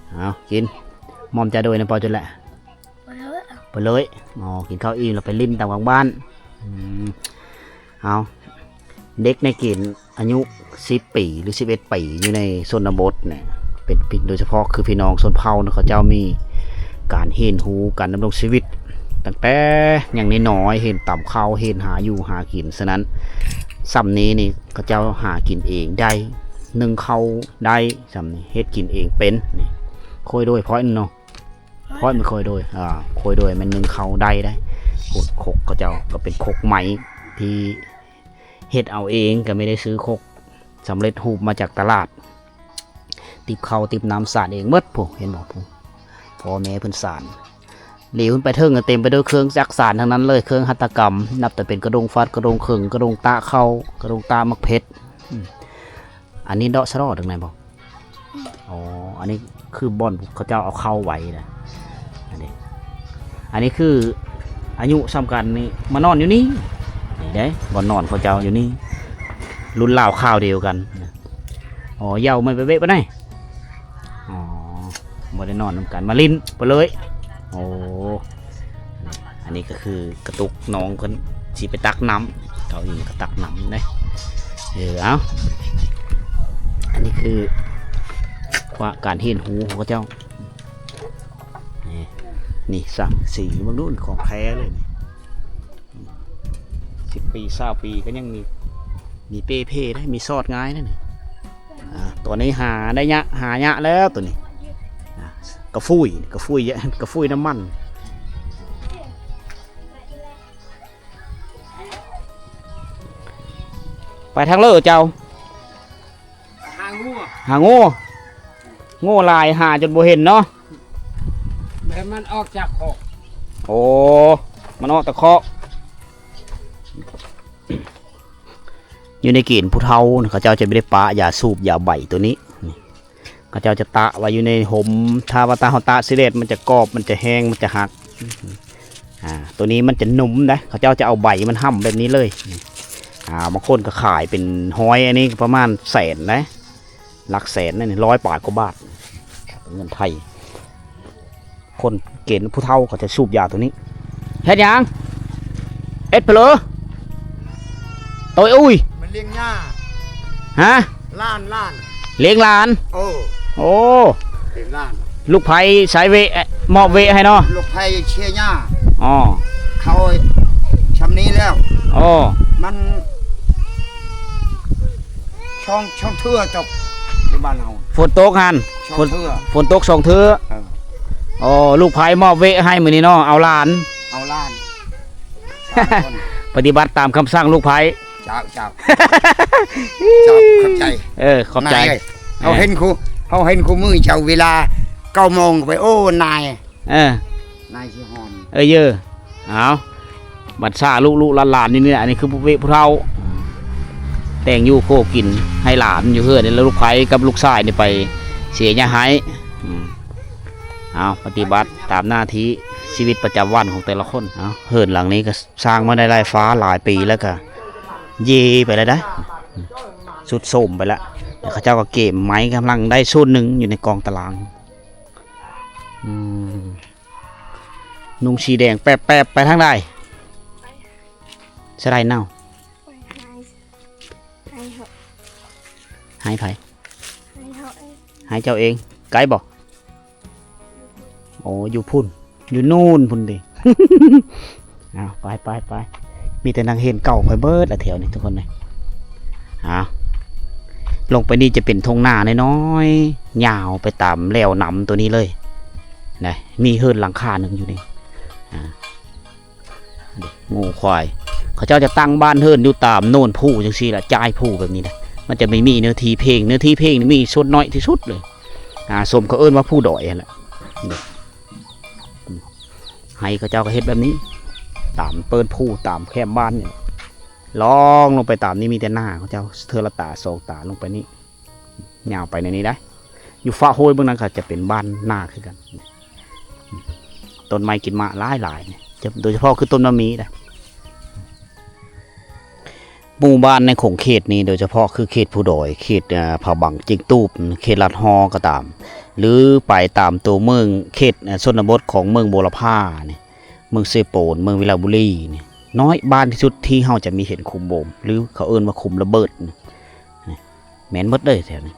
ເອົາ ກິນ ມອມຈາໂດຍນະ ເປົ່າຈົນແຫຼະ ໄປເລີຍ. ອໍ ກິນເຂົ້າອີ່ມແລ້ວໄປຫຼິ້ນຕາມກາງບ້ານ. ອືມ ເອົາ ເດັກໃນເກນອາຍຸສິບປີ ຫຼື ສິບເອັດປີ ຢູ່ໃນຊົນນະບົດນີ້ ເປັນ ເປັນໂດຍສະເພາະຄືພີ່ນ້ອງຊົນເຜົ່ານະ ເຂົາເຈົ້າມີການຮຽນຮູ້ການດຳລົງຊີວິດ ຕັ້ງແຕ່ຍັງນ້ອຍໆ ຮຽນຕຳເຂົ້າ ຮຽນຫາຢູ່ຫາກິນ. ສະນັ້ນ ຊ່ຳນີ້ນີ້ ເຂົາເຈົ້າຫາກິນເອງໄດ້ ໜຶ້ງເຂົ້າໄດ້ ຊ່ຳນີ້ ເຮັດກິນເອງເປັນ. ນີ້ ໂຄຍໂດຍ ພອຍເນາະ ພອຍ ມັນໂຄຍໂດຍ ອ່າ ໂຄຍໂດຍ ແມ່ນໜຶ້ງເຂົ້າໄດ້ໄດ໋. ໂຄ ຄົກເຂົາເຈົ້າກໍເປັນຄົກໄມ້ທີ່ເຮັດເອົາເອງ ກໍບໍ່ໄດ້ຊື້ຄົກສຳເລັດຮູບມາຈາກຕະຫຼາດ. ຕິບເຂົ້າຕິບນ້ຳສານເອງໝົດ ພຸ້ນ ເຫັນບໍ່ ພຸ້ນ ພໍ່ແມ່ເພິ່ນສານ. ຫຼຽວຂຶ້ນໄປເທິງ ເຕັມໄປດ້ວຍເຄື່ອງຈັກສານທັງນັ້ນເລີຍ ເຄື່ອງຫັດຖະກຳ ນັບແຕ່ເປັນກະດົງຟາດ ກະດົງເຄິ່ງ ກະດົງຕາເຂົ້າ ກະດົງຕາໝາກເຜັດ. ອືມ ອັນນີ້ເດາະສະເລາະຈັ່ງໃດບໍ່? ອໍ ອັນນີ້ຄືບ່ອນເຂົາເຈົ້າເອົາເຂົ້າໄວ້ນະ. ອັນນີ້ ອັນນີ້ຄືອາຍຸສ່ຳກັນນີ້ ມານອນຢູ່ນີ້ ນີ້ເດ້ ບ່ອນນອນເຂົາເຈົ້າຢູ່ນີ້ ລຸ້ນລາວຄາວດຽວກັນ. ອໍ ເຍົາແມ່ນໄປເວະປານໃດ? ອໍ ບໍ່ໄດ້ນອນນຳກັນ ມາຫຼິ້ນໄປເລີຍ. ໂອ້ ອັນນີ້ກໍຄືກະຕຸກນ້ອງເພິ່ນຊິໄປຕັກນ້ຳ ເຂົາອີກກໍຕັກນ້ຳເດ້. ເອີ ເອົາ ອັນນີ້ຄື ການຮຽນຮູ້ຂອງເຂົາເຈົ້າ. ນີ້ ນີ້ສັງກະສີ ເບິ່ງດູ ຂອງແທ້ເລີຍນີ້. ສິບປີ ຊາວປີ ກໍຍັງມີ ມີເປ້ເພໄດ້ ມີຊອດງ່າຍໄດ້ນີ້. ອ່າ ຕົວນີ້ຫາໄດ້ຍະ ຫາຍະແລ້ວຕົວນີ້. ອ່າ ກະຟຸຍ ກະຟຸຍ ກະຟຸຍນ້ຳມັນ. ໄປທາງເລີເຈົ້າ. ຫາງູ ຫາງູ ງູຫຼາຍ ຫາຈົນບໍ່ເຫັນເນາະ. ແມ່ນມັນອອກຈາກຄອກ. ໂອ້ ມັນອອກແຕ່ຄອກ. ຢູ່ໃນເກນຜູ້ເຖົ້ານະ ເຂົາເຈົ້າຈະບໍ່ໄດ້ປະຢາສູບຢາໃບໂຕນີ້. ນີ້ ເຂົາເຈົ້າຈະຕາກໄວ້ຢູ່ໃນຮົ່ມ ຖ້າວ່າຕາເຮົາຕາກຊິແດດ ມັນຈະກອບ ມັນຈະແຫ້ງ ມັນຈະຫັກ. ອ່າ ໂຕນີ້ມັນຈະໜຸ່ມເດ້ ເຂົາເຈົ້າຈະເອົາໃບມັນຫ້ຳແບບນີ້ເລີຍ. ອ່າ ບາງຄົນກໍຂາຍເປັນຮ້ອຍ ອັນນີ້ກໍປະມານແສນເດ້ ຫຼັກແສນນັ້ນ ຮ້ອຍປາຍກວ່າບາດ ເງິນໄທ. ຄົນເກນຜູ້ເຖົ້າເຂົາຈະສູບຢາໂຕນີ້. ເຮັດຫຍັງ? ເອັດເຜລີ? ໂຕຍອຸ້ຍ ມັນລ້ຽງຫຍ້າ. ຮະ? ຫຼານ ຫຼານ ລ້ຽງຫຼານ. ເອີ ໂອ້ ເປັນຫຼານ. ລູກໃຜໃຊ້ເວະ ມອບເວະໃຫ້ເນາະ. ລູກໃຜເຊຍຫຍ້າ. ອໍ ເຂົາຊ່ຳນີ້ແລ້ວ. ອໍ ມັນ ສອງ ສອງເທື່ອຕົກຢູ່ບ້ານເຮົາ. ຝົນຕົກຫັ້ນ? ສອງເທື່ອ. ຝົນ ຝົນຕົກສອງເທື່ອ. ເອີ ອໍ ລູກໃຜມອບເວະໃຫ້ມື້ນີ້ເນາະ. ເອົາຫຼານ ເອົາຫຼານ ສາມຄົນ ປະຕິບັດຕາມຄຳສັ່ງລູກໃຜ. ເຈົ້າ ເຈົ້າ ເຈົ້າ ຂອບໃຈ. ເອີ ຂອບໃຈ. ນາຍເອີຍ ເຮົາເຫັນຄູ່ ເຮົາເຫັນຄູ່ມື້ເຈົ້າ ເວລາເກົ້າໂມງໄປ ໂອ້ ນາຍ. ເອີ ນາຍຊິຫອມ. ເອີ ເຢີ ເອົາ ບັດຊາລູກໆຫຼານໆນີ້ແຫຼະ. ອັນນີ້ຄືຜູ້ເວະຜູ້ເຖົ້າ ແຕ່ງຢູ່ໂຄກິນໃຫ້ຫຼານຢູ່ເຮືອນນີ້ ແລ້ວລູກໃຜກັບລູກຊາຍນີ້ໄປເສຍຫຍ້າໃຫ້. ອືມ ເອົາ ປະຕິບັດຕາມໜ້າທີ່ຊີວິດປະຈຳວັນຂອງແຕ່ລະຄົນ. ເອົາ ເຮືອນຫຼັງນີ້ກໍສ້າງມາໄດ້ຫຼາຍຟ້າຫຼາຍປີແລ້ວ ກໍເຢໄປແລ້ວໄດ໋ ຊຸດໂຊມໄປແລ້ວ. ແຕ່ເຂົາເຈົ້າກໍເກມໄມ້ກຳລັງໄດ້ສ່ວນໜຶ່ງຢູ່ໃນກອງຕະລາງ. ອືມ ນຸ່ງສີແດງແປບໆ ໄປທາງໃດ? ສະໄລເນົ່າ. ໄຮ່ເຮົາ. ໄຮ່ໃຜ? ໄຮ່ເຮົາເອງ. ໄຮ່ເຈົ້າເອງ. ໄກບໍ່? ໂອ້ ຢູ່ພຸ້ນ ຢູ່ນູ້ນພຸ້ນຕິ. ອ້າວ ໄປໆໆ ມີແຕ່ນັກຮຽນເກົ່າຂ້ອຍເບິດລະແຖວນີ້ທຸກຄົນເອີຍ. ອ້າວ ລົງໄປນີ້ຈະເປັນທົ່ງນານ້ອຍໆ ຍາວໄປຕາມແລວນ້ຳໂຕນີ້ເລີຍນະ. ມີເຮືອນຫຼັງຄາໜຶ່ງຢູ່ນີ້. ອ່າ ງົວຄວາຍ ເຂົາເຈົ້າຈະຕັ້ງບ້ານເຮືອນຢູ່ຕາມໂນນພູຈັ່ງຊີ້ລະ ຈາຍພູແບບນີ້ນະ. ມັນຈະບໍ່ມີເນື້ອທີ່ເພງ ເນື້ອທີ່ເພງນີ້ມີສ່ວນໜ້ອຍທີ່ສຸດເລີຍ. ອ່າ ສົມເຂົາເອີ້ນວ່າພູດອຍຫັ້ນແຫຼະ. ໄຮ່ເຂົາເຈົ້າກໍເຮັດແບບນີ້ ຕາມເປີ້ນພູ ຕາມແຄມບ້ານນີ້ ລອງລົງໄປຕາມນີ້ ມີແຕ່ນາເຂົາເຈົ້າ ເທື່ອລະຕາສອງຕາລົງໄປນີ້ ຍາວໄປໃນນີ້ໄດ໋. ຢູ່ຟ້າໂຮຍເບື້ອງນັ້ນກໍຈະເປັນບ້ານນາຄືກັນ. ຕົ້ນໄມ້ກິນໝາກຫຼາຍໆ ໂດຍສະເພາະຄືຕົ້ນມະໝີເດ້. ໝູ່ບ້ານໃນຂົງເຂດນີ້ ໂດຍສະເພາະຄືເຂດພູດອຍ ເຂດ ເອີ ຜາບັງ ເຈັງຕູບ ເຂດລາດຫໍ່ກໍຕາມ ຫຼື ໄປຕາມຕົວເມືອງ ເຂດ ເອີ ຊົນນະບົດຂອງເມືອງບົວລະພານີ້ ເມືອງເຊໂປນ ເມືອງວິລະບູລີນີ້ ນ້ອຍບ້ານທີ່ສຸດທີ່ເຮົາຈະມີເຫັນຂຸມໂບມ ຫຼື ເຂົາເອີ້ນວ່າຂຸມລະເບີດນີ້ ແມ່ນໝົດເລີຍແຖວນີ້.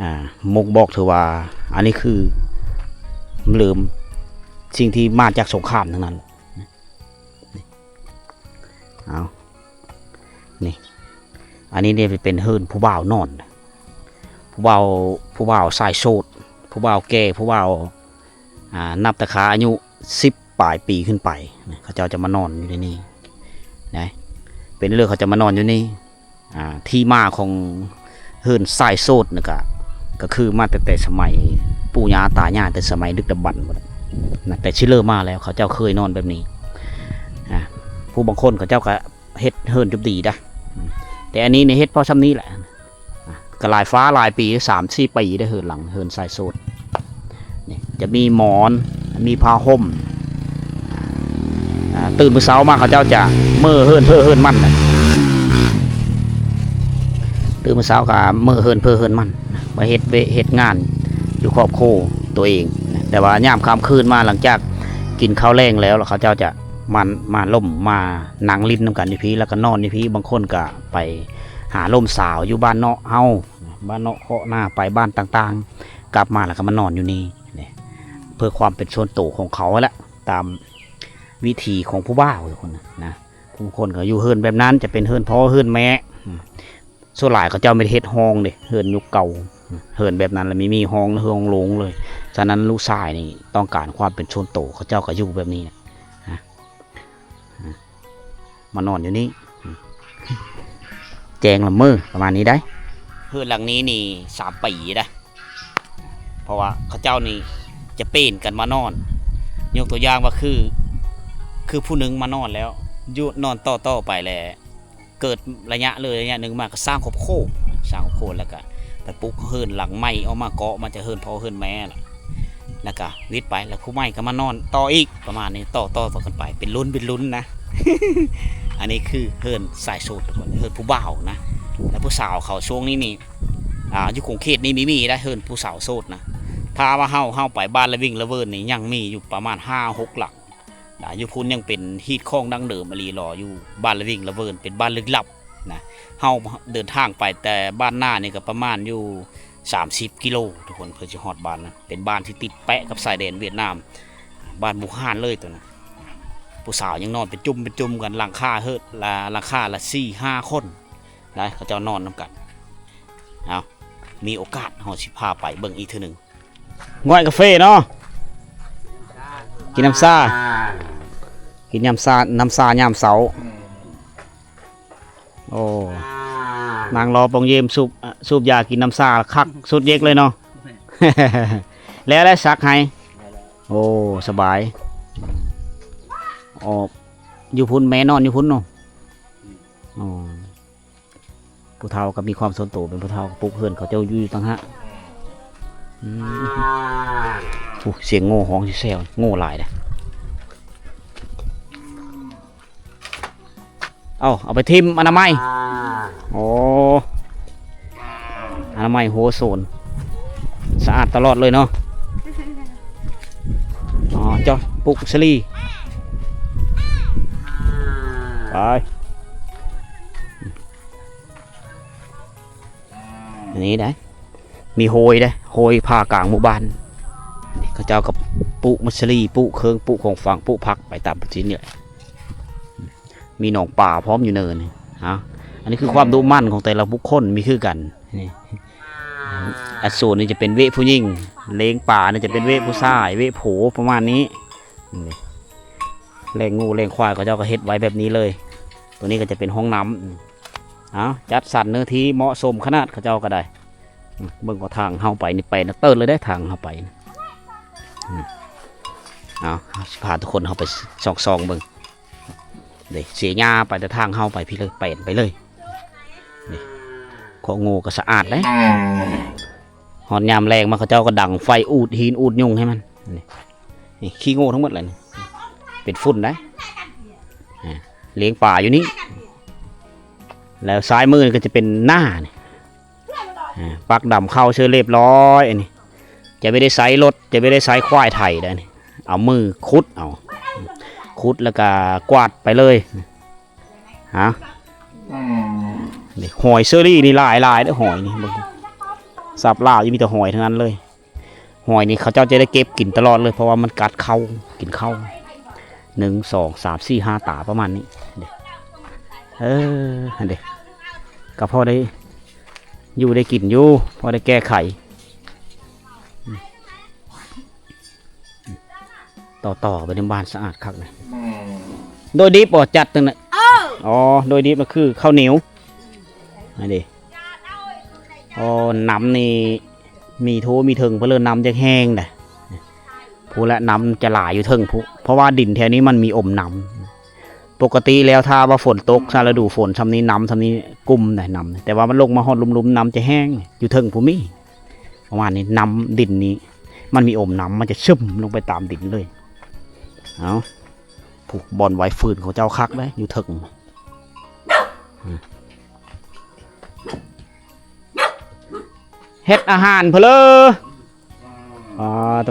ອ່າ ບົ່ງບອກເທື່ອວ່າ ອັນນີ້ຄືເລີ່ມສິ່ງທີ່ມາຈາກສົງຄາມທັງນັ້ນ. ເອົາ ນີ້ ອັນນີ້ນີ້ເປັນເຮືອນຜູ້ບ່າວນອນ ຜູ້ບ່າວ ຜູ້ບ່າວສາຍໂສດ ຜູ້ບ່າວແກ່ ຜູ້ບ່າວ ອ່າ ນັບແຕ່ຂາອາຍຸສິບປາຍປີຂຶ້ນໄປ ເຂົາເຈົ້າຈະມານອນຢູ່ໃນນີ້ນະ. ເປັນເລື່ອງເຂົາຈະມານອນຢູ່ນີ້. ອ່າ ທີ່ມາຂອງເຮືອນສາຍໂສດນີ້ກະ ກະຄືມາແຕ່ ແຕ່ສະໄໝປູ່ຍ່າຕາຍາຍ ແຕ່ສະໄໝດຶກດຳບັນພຸ້ນນະ ແຕ່ຊິເລີ່ມມາແລ້ວ ເຂົາເຈົ້າເຄີຍນອນແບບນີ້. ອ່າ ຜູ້ບາງຄົນເຂົາເຈົ້າກະເຮັດເຮືອນຈົບດີດະ ແຕ່ອັນນີ້ນີ້ເຮັດພໍຊ່ຳນີ້ແຫຼະ. ອ່າ ກະຫຼາຍຟ້າຫຼາຍປີ ສາມສີ່ປີໄດ້ເຮືອນຫຼັງ ເຮືອນສາຍໂສດ. ນີ້ຈະມີໝອນ ມີຜ້າຫົ່ມ. ອ່າ ຕື່ນມື້ເຊົ້າມາເຂົາເຈົ້າຈະເມີເຮືອນເພີເຮືອນມັນນະ ຕື່ນມື້ເຊົ້າກະເມີເຮືອນເພີເຮືອນມັນ ມາເຮັດວຽກເຮັດງານຢູ່ຄອບຄົວຕົວເອງນະ. ແຕ່ວ່າຍາມຄ່ຳຄືນມາ ຫຼັງຈາກກິນເຂົ້າແລງແລ້ວ ແລ້ວເຂົາເຈົ້າຈະມາ ມາລົມ ມານັ່ງຫຼິ້ນນຳກັນຢູ່ພີ້ ແລ້ວກໍນອນຢູ່ພີ້. ບາງຄົນກໍໄປຫາລົມສາວຢູ່ບ້ານເນາະເຮົາ ບ້ານເນາະເຄາະນາ ໄປບ້ານຕ່າງໆ ກັບມາແລ້ວກໍມານອນຢູ່ນີ້ ນີ້ ເພື່ອຄວາມເປັນສ່ວນໂຕຂອງເຂົາຫັ້ນແຫຼະ ຕາມວິຖີຂອງຜູ້ບ່າວທຸກຄົນນະ. ຜູ້ຄົນກໍຢູ່ເຮືອນແບບນັ້ນ ຈະເປັນເຮືອນພໍ່ເຮືອນແມ່. ອືມ ສ່ວນຫຼາຍເຂົາເຈົ້າບໍ່ໄດ້ເຮັດຫ້ອງເດ້ ເຮືອນຍຸກເກົ່າ ເຮືອນແບບນັ້ນລະມີ ມີຫ້ອງ ເຮືອນໂລງເລີຍ. ສະນັ້ນລູກຊາຍນີ້ຕ້ອງການຄວາມເປັນສ່ວນໂຕ ເຂົາເຈົ້າກໍຢູ່ແບບນີ້ນະ. ມານອນຢູ່ນີ້ ແຈ້ງລະເມີປະມານນີ້ໄດ໋. ເຮືອນຫຼັງນີ້ນີ້ສາມປີໄດ໋ ເພາະວ່າເຂົາເຈົ້ານີ້ຈະເປ່ນກັນມານອນ. ຍົກຕົວຢ່າງວ່າຄື ຄືຜູ້ໜຶ່ງມານອນແລ້ວ ຢູ່ນອນຕໍ່ໆໄປແລ້ວ ເກີດໄລຍະເລີຍໄລຍະໜຶ່ງມາກໍສ້າງຄອບຄົວ ສ້າງຄອບຄົວແລ້ວກໍໄປປຸກເຮືອນຫຼັງໃໝ່ອອກມາ ເກາະມາຈາກເຮືອນພໍ່ເຮືອນແມ່ລະ ແລ້ວກໍວິດໄປ ແລ້ວຜູ້ໃໝ່ກໍມານອນຕໍ່ອີກ ປະມານນີ້ ຕໍ່ໆກັນໄປ ເປັນລຸ້ນເປັນລຸ້ນນະ. ອັນນີ້ຄືເຮືອນສາຍໂສດທຸກຄົນ ເຮືອນຜູ້ບ່າວນະ ແລ້ວຜູ້ສາວເຂົາຊ່ວງນີ້ນີ້ ອ່າ ຢູ່ຂົງເຂດນີ້ມີ ມີໄດ໋ ເຮືອນຜູ້ສາວໂສດນະ. ຖ້າວ່າເຮົາ ເຮົາໄປບ້ານລະວິ່ງລະເວີນນີ້ ຍັງມີຢູ່ປະມານຫ້າຫົກຫຼັງ. ນະ ຢູ່ພຸ້ນຍັງເປັນຮີດຄອງດັ້ງເດີມອີ່ຫຼີຫຼໍ ຢູ່ບ້ານລະວິ່ງລະເວີນ ເປັນບ້ານລຶກລັບນະ. ເຮົາເດີນທາງໄປແຕ່ບ້ານນານີ້ກໍປະມານຢູ່ສາມສິບກິໂລທຸກຄົນ ເພື່ອຊິຮອດບ້ານນະ. ເປັນບ້ານທີ່ຕິດແປະກັບຊາຍແດນຫວຽດນາມ ບ້ານບູຮານເລີຍໂຕນັ້ນ. ຜູ້ສາວຍັງນອນເປັນຈຸ່ມເປັນຈຸ່ມກັນ ຫຼັງຄາເຮີດລະ ຫຼັງຄາລະສີ່ຫ້າຄົນໄດ໋ ເຂົາເຈົ້ານອນນຳກັນ. ເອົາ ມີໂອກາດເຮົາຊິພາໄປເບິ່ງອີກເທື່ອໜຶ່ງ. ງວດກາເຟເນາະ ກິນນ້ຳຊາ ກິນຍາມຊາ ນ້ຳຊາຍາມເຊົ້າ. ໂອ້ ນັ່ງລໍປ່ອງເຢມ ສູບ ສູບຢາ ກິນນ້ຳຊາ ຄັກສຸດເຢັກເລີຍເນາະ. ແລ້ວ ແລ້ວສັກໃຫ້ ໂອ້ ສະບາຍ. ອໍ ຢູ່ພຸ້ນ ແມ່ນອນຢູ່ພຸ້ນເນາະ. ອໍ ຜູ້ເຖົ້າກໍມີຄວາມສ່ວນໂຕ ເປັນຜູ້ເຖົ້າກໍປຸກເຮືອນເຂົາເຈົ້າຢູ່ຕ່າງຫາກ. ອືມ ໂອ້ ສຽງໂງ່ຮ້ອງແຊວໆ ໂງ່ຫຼາຍເດ້. ເອົາ ເອົາໄປຖິ້ມອະນາໄມ. ໂອ້ ອະນາໄມຫົວໂສນ ສະອາດຕະຫຼອດເລີຍເນາະ. ອໍ ເຈົ້າປຸກສາລີ ໄປ. ນີ້ໄດ໋ ມີໂຮຍເດ້ ໂຮຍຜ່າກາງໝູ່ບ້ານ. ເຂົາເຈົ້າກໍ ປູກມັດສະລີ ປູກເຄື່ອງ ປູກຂອງຝັງ ປູກຜັກໄປຕາມພື້ນທີ່ນີ້ແຫຼະ. ມີໜອງປາພ້ອມຢູ່ເນີນນີ້. ເອົາ ອັນນີ້ຄືຄວາມດຸໝັ່ນຂອງແຕ່ລະບຸກຄົນ ມີຄືກັນນີ້. ອັນໂຊນນີ້ຈະເປັນເວະຜູ້ຍິງ, ເລ້ງປານີ້ຈະເປັນເວະຜູ້ຊາຍ, ເວະໂຜ ປະມານນີ້. ນີ້ ລ້ຽງງົວລ້ຽງຄວາຍ ເຂົາເຈົ້າກໍເຮັດໄວ້ແບບນີ້ເລີຍ. ໂຕນີ້ກໍຈະເປັນຫ້ອງນ້ຳ. ເອົາ ຈັດສັນເນື້ອທີ່ເໝາະສົມຂະໜາດ ເຂົາເຈົ້າກໍໄດ້. ອືມ ເບິ່ງວ່າທາງເຮົາໄປນີ້ ໄປນະເຕີດເລີຍເດ້ ທາງເຮົາໄປ. ອືມ ເອົາ ເຮົາຊິພາທຸກຄົນເຮົາໄປສ່ອງໆເບິ່ງ. ເດ້ ເສຍຫຍ້າໄປ ແຕ່ທາງເຮົາໄປພີ້ເລີຍ ແປນໄປເລີຍ. ນີ້ ຄອກງົວກໍສະອາດເດ້. ຮອດຍາມແລ້ງມາ ເຂົາເຈົ້າກໍດັງໄຟ ອູດຫີນອູດຍຸງໃຫ້ມັນ. ນີ້ ນີ້ ຂີ້ງົວທັງໝົດເລີຍນີ້ ເປັນຝຸ່ນໄດ໋. ອ່າ ລ້ຽງປາຢູ່ນີ້. ແລ້ວຊ້າຍມືນີ້ກໍຈະເປັນນານີ້. ອ່າ ປັກດຳເຂົ້າເສີຍລຽບຮ້ອຍ. ອັນນີ້ຈະບໍ່ໄດ້ໃຊ້ລົດ ຈະບໍ່ໄດ້ໃຊ້ຄວາຍໄຖໄດ໋ນີ້ ເອົາມືຂຸດເອົາ ຂຸດແລ້ວກໍກວາດໄປເລີຍ. ຮະ ນີ້ຫອຍເຊີຣີນີ້ຫຼາຍໆເດີ້ ຫອຍນີ້ເບິ່ງ ສັບລາວຢູ່ ມີແຕ່ຫອຍທັງນັ້ນເລີຍ. ຫອຍນີ້ເຂົາເຈົ້າຈະໄດ້ເກັບກິນຕະຫຼອດເລີຍ ເພາະວ່າມັນກັດເຂົ້າ ກິນເຂົ້າ. ໜຶ່ງ ສອງ ສາມ ສີ່ ຫ້າ ຕາປະມານນີ້ເດ້. ເອີ ຫັ້ນເດ້ ກໍພໍໄດ້ຢູ່ໄດ້ກິນຢູ່ ພໍໄດ້ແກ້ໄຂ. ຕໍ່ໆໄປໃນບ້ານສະອາດຄັກນະ. ໂດຍດິບບໍ່ ຈັດຕັ້ງນະ? ເອີ ອໍ ໂດຍດິບນະຄືເຂົ້າໜຽວ. ອັນນີ້ ອໍ ນ້ຳນີ້ມີທົ່ວມີເຖິງພຸ້ນເລີຍ ນ້ຳຈະແຫ້ງໃດ໋ ພຸ້ນແຫຼະ ນ້ຳຈະຫຼາຍຢູ່ເທິງພຸ້ນ ເພາະວ່າດິນແຖວນີ້ມັນມີອົມນ້ຳ. ປົກກະຕິແລ້ວຖ້າວ່າຝົນຕົກ ຊະ ລະດູຝົນຊ່ຳນີ້ ນ້ຳຊ່ຳນີ້ກຸ້ມໃດ໋ ນ້ຳ ແຕ່ວ່າມັນລົງມາຮອດລຸ່ມໆ ນ້ຳຈະແຫ້ງ ຢູ່ເທິງພຸ້ນມີ ປະມານນີ້. ນ້ຳດິນນີ້ມັນມີອົມນ້ຳ ມັນຈະຊຶມລົງໄປຕາມດິນເລີຍ. ເອົາ ຜູ້ບ່ອນໄວ້ຟືນຂອງເຈົ້າຄັກເດ້ ຢູ່ເທິງ. ເຮັດອາຫານເພີ້ເລີ. ອໍ ໂຕ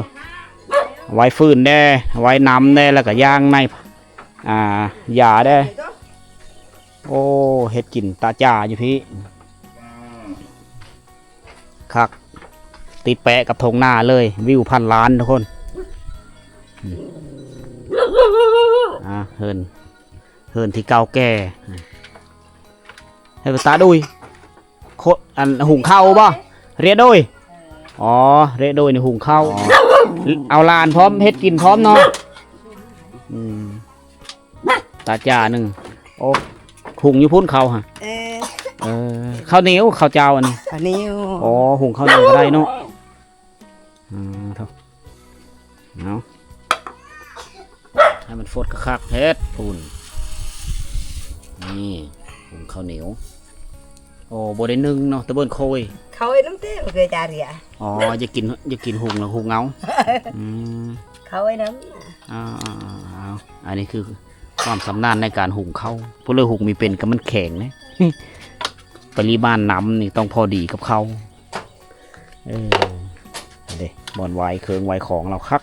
ໄວ້ຟືນແດ່ ໄວ້ນ້ຳແດ່ ແລ້ວກໍຍ່າງໃນ ອ່າ ຢາແດ່. ໂອ້ ເຮັດກິນຕາຈ່າຢູ່ພີ້ ຄັກ ຕິດແປະກັບທົ່ງນາເລີຍ ວິວພັນລ້ານທຸກຄົນ. ອືມ ອ່າ ເຮືອນ ເຮືອນທີ່ເກົ່າແກ່. ເຮັດຕາດຸຍ ໂຄ ອັນ ຫຸງເຂົ້າບໍ່? ເຣຍໂດຍ ອໍ ເຣຍໂດຍນີ້ຫຸງເຂົ້າ. ເອົາຫຼານພ້ອມ ເຮັດກິນພ້ອມເນາະ. ອືມ ຕາຈ່າໜຶ່ງ. ໂອ້ ຫຸງຢູ່ພຸ້ນເຂົ້າຫະ. ເອີ ເອີ ເຂົ້າໜຽວ ເຂົ້າເຈົ້າອັນນີ້ ເຂົ້າໜຽວ. ອໍ ຫຸງເຂົ້າໜຽວກໍໄດ້ເນາະ. ອືມ ເອົາ ເອົາ ໃຫ້ມັນຟົດຄັກໆ ເຮັດພຸ້ນ. ນີ້ ຫຸງເຂົ້າໜຽວ. ໂອ້ ບໍ່ໄດ້ໜຶ້ງເນາະ ຕະເບິ່ນໂຄຍ ເຂົ້າໄອ້ນ້ຳເຕ ບໍ່ເຄີຍຈາເຣຍ. ອໍ ຢາກກິນ ຢາກກິນຫຸງແລ້ວຫຸງເອົາ. ອືມ ເຂົ້າໄອ້ນ້ຳ. ອ່າ ເອົາ ອັນນີ້ຄືຄວາມຊຳນານໃນການຫຸງເຂົ້າ. ຜູ້ເລີຍຫຸງມີເປັນກໍມັນແຂງເດ້ ປະລິມານນ້ຳນີ້ຕ້ອງພໍດີກັບເຂົ້າ. ເອີ ເດ້ ບ່ອນໄວ້ເຄື່ອງໄວ້ຂອງລາວຄັກ.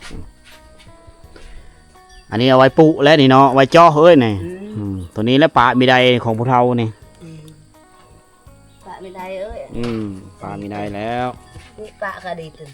ອັນນີ້ເອົາໄວ້ປຸແລ້ວນີ້ເນາະ ໄວ້ເຈາະເອີຍນີ້. ອືມ ອືມ ໂຕນີ້ແຫຼະປະມີໄດ້ຂອງຜູ້ເຖົ້ານີ້. ອືມ ປະມີໄດ້ເອີຍ. ອືມ ປະມີໄດ້ແລ້ວ ນີ້ປະກໍດີຕື່ມ.